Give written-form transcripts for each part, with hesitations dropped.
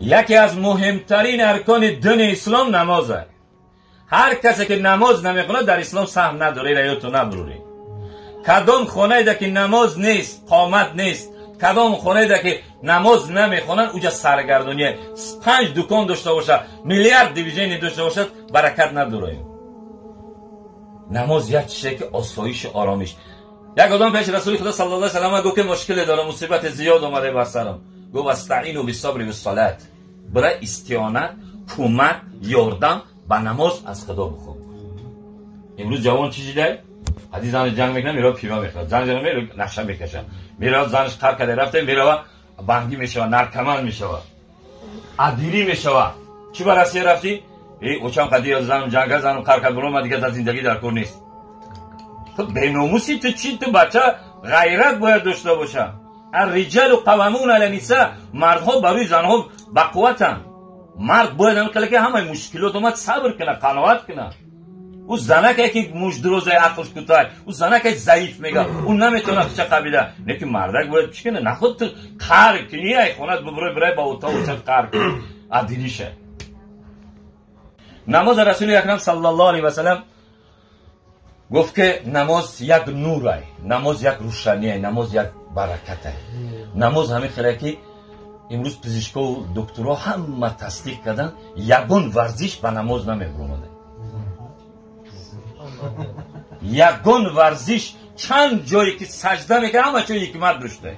Яке аз муҳимтарин аркони дини ислом намоз аст. Ҳар касе ки намоз намехонад, дар ислом саҳм надорад, раёту набурӣ. Кадом хонае ки намоз нест, қомат нест. Кадом хонае ки намоз намехонанд, уҷа саргардонӣ. Панҷ дукон дошта бошад, миллиард движение дошта бошад, баракат надорад. Намоз як чизе ки осоишу оромиш. Як одам пеш расули худо саллаллоҳу алайҳи васаллам гуфт, ки мушкиле дорам, мусибати зиёд омада бар сарам. Гуфт: вастаину бисабри вассалат. Барои истионат, кӯмак, ёрдам ба намоз аз худо бихоҳ. Имрӯз ҷавон чӣ шидай? Ҳади занаш ҷанг мекунад, мерава пиво мехӯрад. Занг зана, мерава нақша мекашад. Мерава занаш қар карда рафта, мерава бангӣ мешавад, наркоман мешавад. Адирӣ мешавад. Чӣ ба Россия рафтӣ? Э, очам қади занам ҷанг кард, занам қар кард, буром, дигар дар зиндагӣ дар кор нест. Ту беномусӣ, ту чӣ, ту бача ғайрат бояд дошта боша. Ар-риҷалу қаввамуна ала ниса, мардҳо барои занҳо бақувватанд. Мард бояд ҳамин хеле ки ҳамаи мушкилот омад, сабр кунад, қаноат кунад. Ӯ занаке ки муждрозай, ақлш кӯтоҳ, ӯ занаке заиф мега, ӯ наметавонад хича қабида. Лекин мардак бояд чӣ кунад? Наход ту қар кунӣ, ай хонат бибурой, бирай ба отоқ очат қар кунӣ. Адилиша. Намоз расули акрам саллаллоҳу алайҳи васаллам гуфт, ки намоз як нурай, намоз як рӯшанияй, намоз як баракатай. Намоз ҳамин хеле ки имрӯз пизишкову докторо ҳама тасдиқ карданд, ягон варзиш ба намоз намебуромада. Ягон варзиш, чанд ҷое ки саҷда мекард, ҳама ҷой ҳикмат дошта.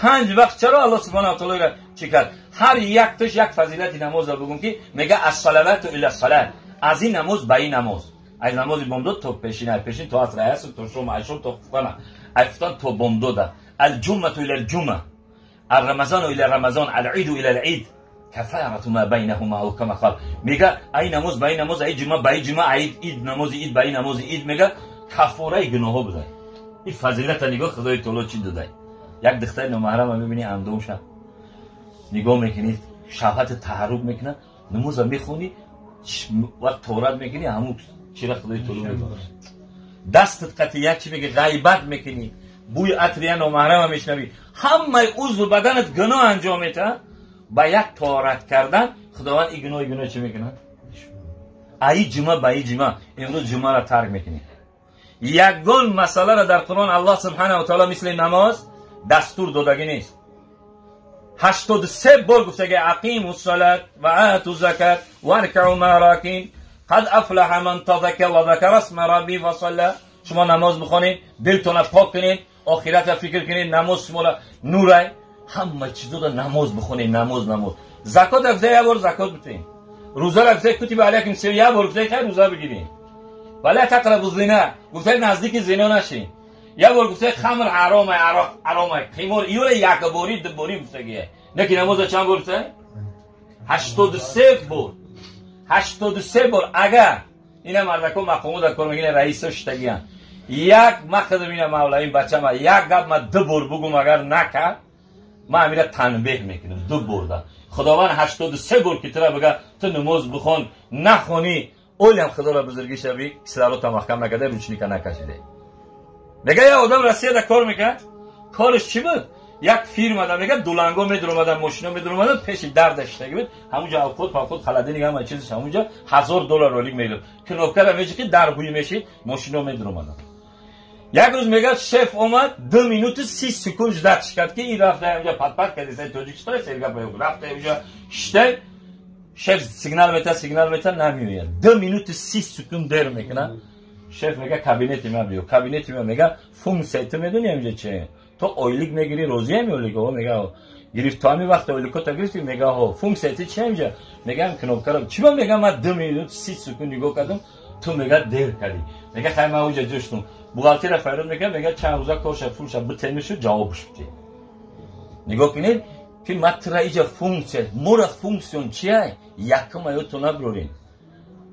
Панҷ вақт чаро Аллоҳ субҳанаҳу ва таоло чӣ кард? Ҳар якташ як фазилати намозро бигӯм, ки мега ас-салавату ила салат, аз ин намоз ба ин намоз, аз намози бомдод то пешин, аз пешин то аср, аз аср то шом, аз шом то хуфтана, аз хуфтан то бомдода, алҷуммату ила алҷумма, алрамазону ила рамазон, алиду ила алид, кафарату ма байнаҳума ав кама қал. Мега ай намоз ба ин намоз, ай ҷума ба ин ҷума, ай ид, намози ид ба ин намози ид, мега кафораи гуноҳҳо будай. Ин фазилата нигоҳ, худои таоло чӣ додай. Як духтари номаҳрама мебинӣ, андомша нигоҳ мекунӣ, шаҳвати таҳаррук мекунад, намоза мехонӣ, вақт торат мекунӣ, ҳамун чира худои таоло мебахшад. Дастат қати як чи меги, ғайбат мекунӣ, бӯи атри я номаҳрама мешнавӣ, ҳамаи узву баданат гуноҳ анҷом метаҳад, ба як торат кардан худованд ин гуноҳи гуноҳ чӣ мекунад? Аи ҷума ба и ҷума. Имрӯз ҷумаро тарк мекунӣ. Ягон масъаларо дар Қуръон Аллоҳ субҳанаҳу ва таоло мисли намоз дастур додагӣ нест. 83 бор гуфтаги: ақиму салат ва ату закат варкау ма ракин, қад афлаҳа ман тазакка ва закара сма рабби ва салла. Шумо намоз бихонед, дилтона пок кунед, охиратро фикр кунед, намоз шуморо нурай. Ҳама чизода намоз бихонед, намоз, намоз. Закот гуфта, як бор закот битен. Рӯзаро гуфта, кутиба алайкум сиём, як бор гуфта, хай рӯза бигиред. Вала тақрабу зина, гуфта, наздики зино нашин. Як бор гуфта, хамр ҳаромай, ароқ ҳаромай, қимор, иёра як борӣ, ду борӣ гуфтагия. Лекин намоза чанд бор гуфта? 83 бор. 83 бор. Агар ина мардако мақомо дар кор мегиранд, раисо шитагиян, як ма худам ина мавлавин бачама як гап ма ду бор бугум, агар накард, ма амира танбеҳ мекунам ду борда. Худованд 83 бор ки тура бига, ту намоз бихон, нахонӣ, олям худоро бузургӣ шави, кислорота маҳкам накарда, ручника накашида. Мега як одам Россияда кор мекард. Кораш чӣ буд? Як фирмада, мега, дуланго медуромадан, мошино медуромадан, пеши дарда шиштагӣ буд, ҳамунҷо авқот павқот, холодильник, ҳама чизаш ҳамунҷо. 1000 доллар ролик мегирифт. Кнопкара меҷиқи, дар ҳуй мешид, мошино медуромадан. Як рӯз, мега, шеф омад, 2 минуту 30 секунд ждать кард, ки ин рафта ҳамунҷа патпат кардеса, тоҷикистон сергапа, рафта ҳамунҷа шиштай. Шеф сигнал мета, сигнал мета, намеояд. 2 минуту 30 секунд дер мекунад. Шеф мега: «Кабинети ман биё, кабинети ман». Мега: «Функсияи ту медонӣ ҳаминҷа чи? То ойлик мегирӣ, розиам ойлик?» О, мега, гирифт. «То ҳамин вақт ойликота гирифтӣ?» Мега: «Ҳо». «Функсияи ту чи ҳаминҷа?» Мега: «Кнопкаро чӣ ба». Мега: «Ман 2 минут 30 секунд нигоҳ кардам, ту, мега, дер кардӣ». Мега: «Хай, ман уҷа ҷоштум». Бухгалтера фарёд мекард, мега: «Чанд рӯза корша, пулша битемишу ҷавобш бите». Нигоҳ кунед, ки ма тура иҷа функсия, мора функсион чия? Якум, аёту наброрем,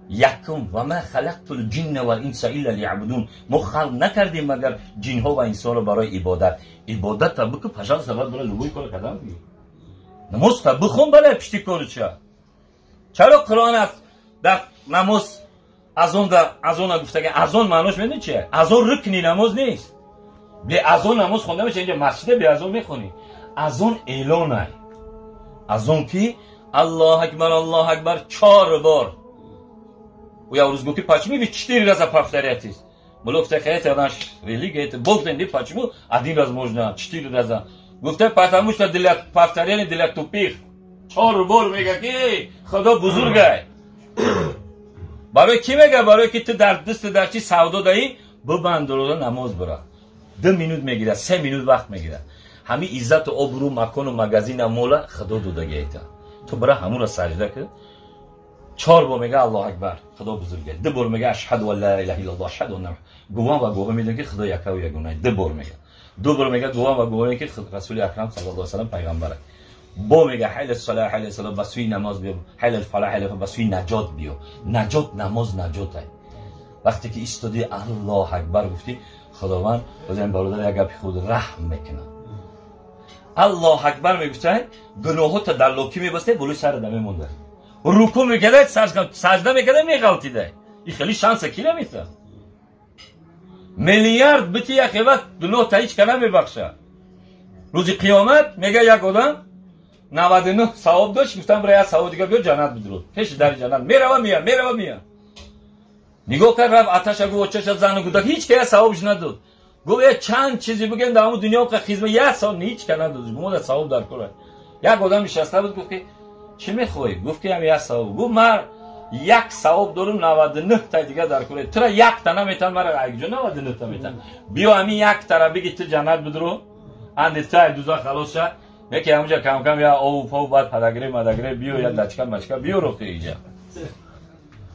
якум: ва ма халақту лҷинна вал инса илла лиябудун. Мо халқ накардем, магар ҷинҳо ва инсонро барои ибодат. Ибодатта бику, пожалуйста, баъд бара любой кора кардан бигир. Намозта бихон, бале, пишти корича. Чаро Қуръон дар намоз азонда азона гуфтага? Азон маънош медони чия? Азон рукни намоз нест. Бе азон намоз хонда меша? Инҷа масҷида бе азон мехонӣ. Азон эълонай. Аз он ки Аллоҳ акбар, Аллоҳ акбар 4 бор. У я рӯз гуфт ки почему вы 4 раза повторяетесь? Мулло гуфта, это наша религия, это Бог знает, почему один раз можно, 4 раза. Гуфта, потому что для повторения для тупых. 4 бор мега ки Худо бузургай. Барои ки мега? Барои ки ту дар даст дар чи савдо даи, бибанд дурӯза намоз бира. 2 минут мегирад, 3 минут вақт мегирад. Ҳами иззату обрӯ, макону магазина, мола Худо додагиета. Ту бира ҳамура сажда кун. 4 бор мега Аллоҳ акбар, Худо бузургай. 2 бор мега ашҳаду ан ла илаҳа иллаллоҳ, ашҳаду анна гувоҳ ва гувоҳ медонам ки Худо якаву ягона. 2 бор мега. 2 бор мега гувоҳ ва гувоҳ ки Расули Акрам саллаллоҳу алайҳи васаллам пайғамбар. Бо мега ҳайла салаҳ, ҳайла салаҳ, ба сӯи намоз биё, ҳайла фалаҳ, ҳайла ба сӯи наҷот биё. Наҷот, намоз наҷот ай. Вақте ки истоди Аллоҳ акбар гуфти, Худованд боз ин бародар як гапи худ раҳм мекунад. Аллоҳ акбар мегуфтай, гуноҳота дар локи мебастай, болои сарат намемонда. Руку мекардай, сажда мекардай, меғалтидай. И хеле шанса ки намета? Миллиард бити як вақт гуноҳ та ҳеч ка намебахша. Рӯзи қиёмат мега як одам 99 савоб дошт, гуфтам бира як савоб дига биё ҷаннат бидро. Пеши дари ҷаннат мерава мия, мерава мия. Нигоҳ кард, рафт аташа гуфт, очаша, зану гудак, ҳеч ка як савобш надод. Гуфт, э чанд чизе бигем дар ҳамун дунё ка хизмат як савоб ҳеч ка надод. Гуфт, мо савоб дар кор. Як одам нишаста буд, гуфт ки чӣ мехоҳӣ? Гуфт ки ҳам як савоб. Гуфт ман як савоб дорам, 99 та дига дар кор. Тура як та наметан, мара якҷо 99 та метан. Биё ҳамин як тара биги ту ҷаннат бидро, анди тай дузах халос ша. Яке ҳамунҷа кам-кам я ову пов, баъд падагре мадагре биё, я дачка мачка биё рохи иҷа.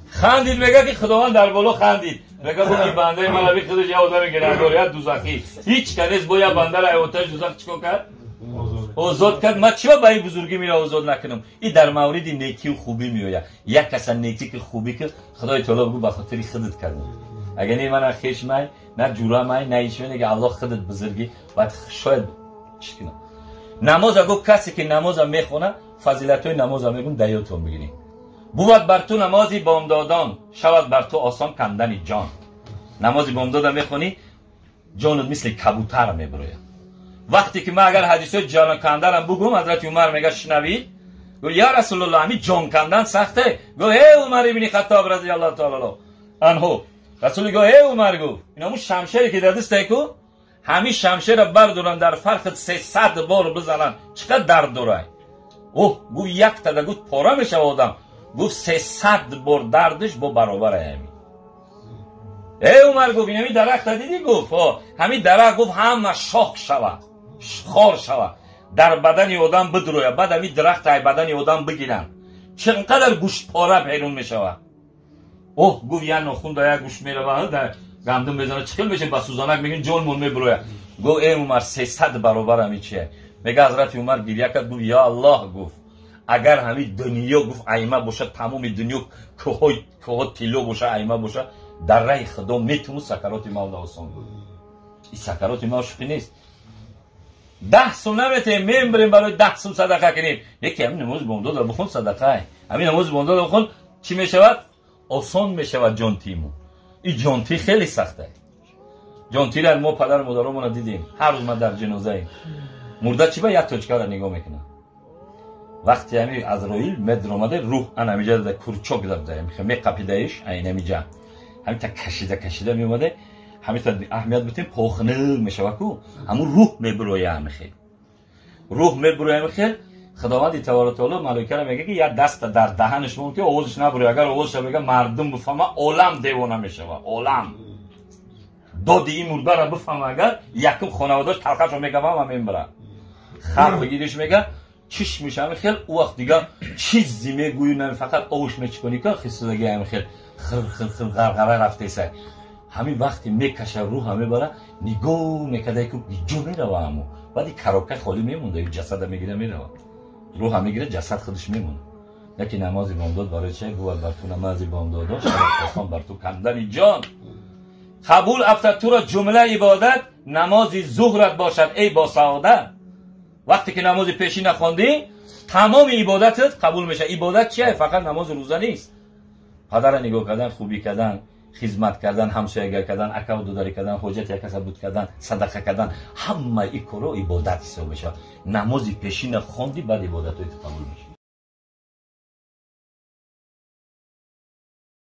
Хандид, мега ки Худованд дар боло хандид. Мега гуфт ки бандаи ман аби худаш я одами гунаҳкор, я дузахӣ. Ҳеч ка нест, бо я бандара ай оташ дузах чикор кард? Озод кард. Ман чиба ба ин бузургӣ мера озод накунам? И дар мавриди некию хубӣ меояд. Як каса некӣ ки хубӣ ки Худои таоло бигӯ ба хотири худат кардам. Агар не мана хеш май, на ҷура май, на ҳеч май, Аллоҳ худат бузургӣ, баъд шояд чӣ кунам. Намоза гуфт касе ки намоза мехонад, фазилатҳои намоза мегӯм, дар ёдтон бигиред. Бувад бар ту намози бомдодон, шавад бар ту осон кандани ҷон. Намози бомдода мехонӣ, ҷонат мисли кабутар мебирояд. Вақте ки ман агар ҳадисҳои ҷон канданам бугӯм, ҳазрати Умар мега шунавид, гуфт я Расулуллоҳ, ҳамин ҷон кандан сахте? Гуфт эй Умар ибни Хаттоб разияллоҳу таоло анҳу. Расул гуфт эй Умар, гуфт ин ҳамун шамшере ки дар дастае ку, ҳамин шамшера бардоранд дар фарқи 300 бор бизананд, чӣ қадр дард дорад? Оҳ, гуфт як тада гуфт пора мешава одам. Гуфт 300 бор дардиш бо баробар ҳамин. Эй Умар, гуфт ин ҳамин дарахта дидӣ? Гуфт ҳамин дарахт, гуфт ҳама шох шава, хор шава, дар бадани одам бидрояд, баъд ҳамин дарахта ай бадани одам бигиранд, чӣ қадар гӯштпора берун мешавад. Оҳ, гуфт як нохун да як гӯшт мерава, дар гандум мезана, чӣ хел мешавад? Ба сӯзанак мегӯем ҷонмон мебирояд. Гуфт эй Умар, 300 баробар ҳамин чие? Мега ҳазрати Умар гиря кард, гуфт я Аллоҳ, гуфт агар ҳамин дунё, гуфт айма бошад, тамоми дунё кӯҳҳо тилло бошад, айма бошад, дар раҳи Худо метуму сакароти мавт осон. Гуфт ин сакароти мавт шӯхӣ нест. 10 сум наметаем, мембирем барои 10 сум садақа кунем. Яке ҳамин намози бомдодро бихон, садақае. Ҳамин намози бомдодро бихон, чӣ мешавад? Осон мешавад ҷонтиму. Ин ҷонтӣ хеле сахта. Ҷонтиро мо падару модаромонро дидем. Ҳар рӯз ман дар ҷанозаем. Мурда чӣ ба як точкаро нигоҳ мекунад. Вақте ҳами Азроил медромада, рӯҳ ан ҳамиҷа да курчок дабда, меқапидаиш айн ҳамиҷа. Ҳамин та кашида кашида меомада, ҳамин та аҳамият битем, похнак мешава ку, ҳамун рӯҳ мебироя ҳами хел. Рӯҳ мебироя ҳами хел. Худованди таборака таоло малоикаро мега ки як даста дар даҳанаш мон ки овозаш набуроя. Агар овозаша бега мардум бифаҳма, олам девона мешава, олам. Доди ин мурдаро бифаҳма, агар якум хонаводааш талхашо мегавам ва мембира. Хар бигириш мега, чишмиш ҳами хел, ӯ вақт дига чизе мегӯю нами, фақат овуш мечиконӣ ка хисодаги ҳами хел хир хир хир ғарғара рафтеса. Ҳамин вақте мекаша рӯҳа мебара, нигоҳ мекарда ки ҷо мерава ҳамо. Баъди коробка холӣ мемонда, ҷасада мегира мерава. Рӯҳа мегира, ҷасад худаш мемонад. Яке намози бомдод барои чӣ? Бувад бар ту намози бомдодо, шавад осон бар ту кандани ҷон. Қабул афтад туро ҷумла ибодат, намози зуҳрат бошад эй босаодат. Вақте ки намози пешӣ нахондӣ, тамоми ибодатат қабул мешавад. Ибодат чие? Фақат намози рӯза нест. Падара нигоҳ кардан, хубӣ кардан, Хизмат кардан, ҳамсоягар кардан, акаву додарӣ кардан, ҳоҷати як каса буд кардан, садақа кардан, ҳама ин корҳо ибодат ҳисоб мешавад. Намози пешина хонди, баъд ибодатҳои ту қабул мешавад.